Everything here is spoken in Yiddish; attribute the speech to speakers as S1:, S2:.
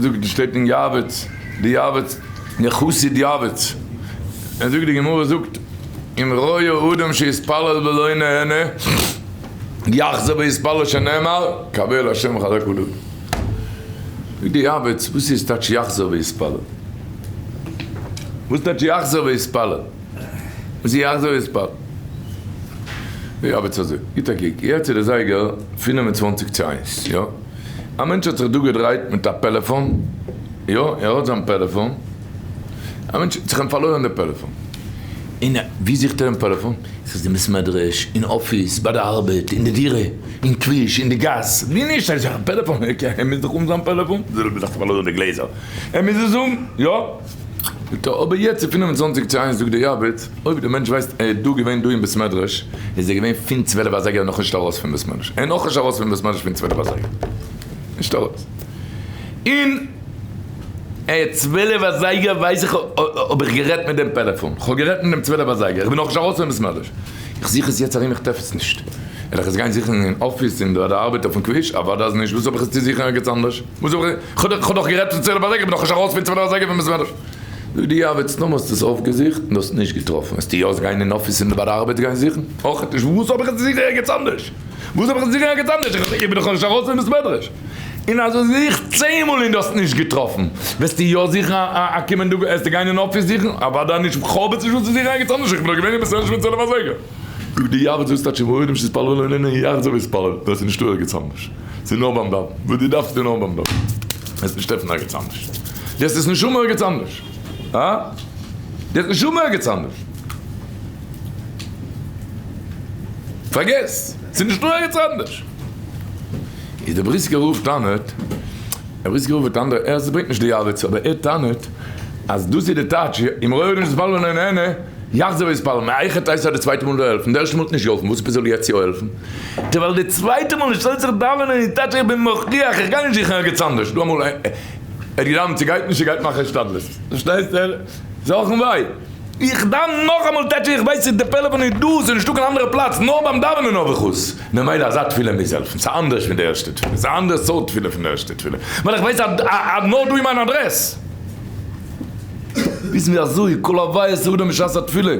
S1: זאגט די שטייט אין יעבץ, די יעבץ, די חסיד יעבץ, ער זאגט די גמרא זאגט אם רואה אדם שיתפלל ולא נענה יחזור ויתפלל שנאמר קבל השם חזק ודוד. זאגט די יעבץ וואס איז טייטש יחזור ויתפלל? וואס טייטש יחזור ויתפלל? וואס איז יחזור ויתפלל? די יעבץ אזוי, גיט א קוק, יעצט איז די זייגער פינף און צוואנציג צו איינס, יא? א מענטש האט זיך דא געדרייט מיט א פעלעפאן, יא ער האט זיין פעלעפאן, א מענטש האט זיך אים פארלוירן די פעלעפאן, און ווי זוכט ער דעם פעלעפאן? ס'איז אין בית מדרש, אין אפיס, ביי די ארבעט, אין די דירה, אין כביש, אין די גאס, ווי נישט? ער זוכט א פעלעפאן, ער מוז דאך האבן זיין פעלעפאן, די זעלבע זאך פארלוירן די גלעזער, ער מוז עס האבן, יא? זאגט ער, אבער יעצט איז פינף און צוואנציג צו איינס, זאגט די יעבץ, אויב די מענטש ווייסט ער איז דא געווען דא אין בית מדרש, איז ער געווען פון צוועלף אזייגער נאכנישט ארויס פון בית מדרש, ער איז נאכנישט ארויס פון בית מדרש פון צוועלף אזייגער, נישט ארויס, און ער צוועלף אזייגער ווייס איך האב איך גערעדט מיט דעם פעלעפאן, כ'האב גערעדט מיט דעם צוועלף אזייגער, איך בין נאכנישט ארויס פון בית מדרש, איך זוך עס יעצט ארום איך טרעף עס נישט, וועל איך עס גיין זוכן אין אפיס און ביי די ארבעט אויפן כביש, אוודאי אז נישט, וואס האב איך עס צו זוכן ערגעץ אנדערש, וואס האב איך, כ'האב דאך גערעדט פון צוועלף אזייגער, איך בין נאכנישט ארויס פון צוועלף אזייגער פון בית מדרש. זאגט די יעבץ, נאר האסט עס אויפגעזוכט און האסט נישט געטראפן, וועסטו יא גיין אין אפיס און ביי די ארבעט גיין זוכן? אויך נישט, וואס האב איך עס צו זוכן ערגעץ אנדערש? וואס האב איך עס צו זוכן ערגעץ אנדערש? איך בין דאך נאכנישט ארויס פון בית מדרש. און אז האסט געזוכט צען מאל און דו האסט נישט געטראפן, וועסטו יא זוכן א קומען דא, וועסטו גיין אין אפיס זוכן? אוודאי נישט, כ'האב עס נישט וואס צו זוכן ערגעץ אנדערש, איך בין דאך געווען אין בית מדרש פון צוועלף אזייגער. זאגט די יעבץ, וואס טייטש אם רואה אדם שיתפלל ולא נענה יחזור ויתפלל, דאס איז נישטא ערגעץ אנדערש. ס'איז נאר ביים דאווענען. וואס דו דארפסט איז נאר ביים דאווענען. וועסט נישט טרעפן ערגעץ אנדערש. דו וועסט עס נישט האבן ערגעץ אנדערש. הא? דו וועסט נישט האבן ערגעץ אנדערש. פארגעס! ס'איז נישטא ערגעץ אנדערש. איז דער בריסקער רב טענה'ט, דער בריסקער רב האט אנדערע, ער ברענגט נישט די יעבץ, אבער ער טענה'ט אז דאס איז די טייטש, אם רואה אדם שיתפלל ולא נענה, יחזור ויתפלל, מהיכא תיתי אז די צווייטע מאל זאל העלפן, די ערשטע מאל האט נישט געהאלפן, וואס עפעס זאל יעצט יא העלפן? ט ווייל די צווייטע מאל שטעלט זיך דאווענען אין טייטש איך בין מוכיח איך גיי נישט זוכן ערגעץ אנדערש, דא אמאל ער האט געדאווענט ס'גייט נישט ער גייט מאכן השתדלות, פארשטייסט ער זאכן וויי איך דאוון נאכאמאל טייטש איך ווייס די פעלעפאן איז דא ס'איז נישטא קיין אנדערע פלאץ נאר ביים דאווענען האב איך עס, ממילא אזא תפילה מוז העלפן, ס'איז אנדערש פון די ערשטע תפילה, ס'איז א אנדערע סארט תפילה פון די ערשטע תפילה, ווייל איך ווייס אז נאר דא איז מיין אדרעס. וויסן ווי אזוי כל הוויות האדם בשעת התפילה.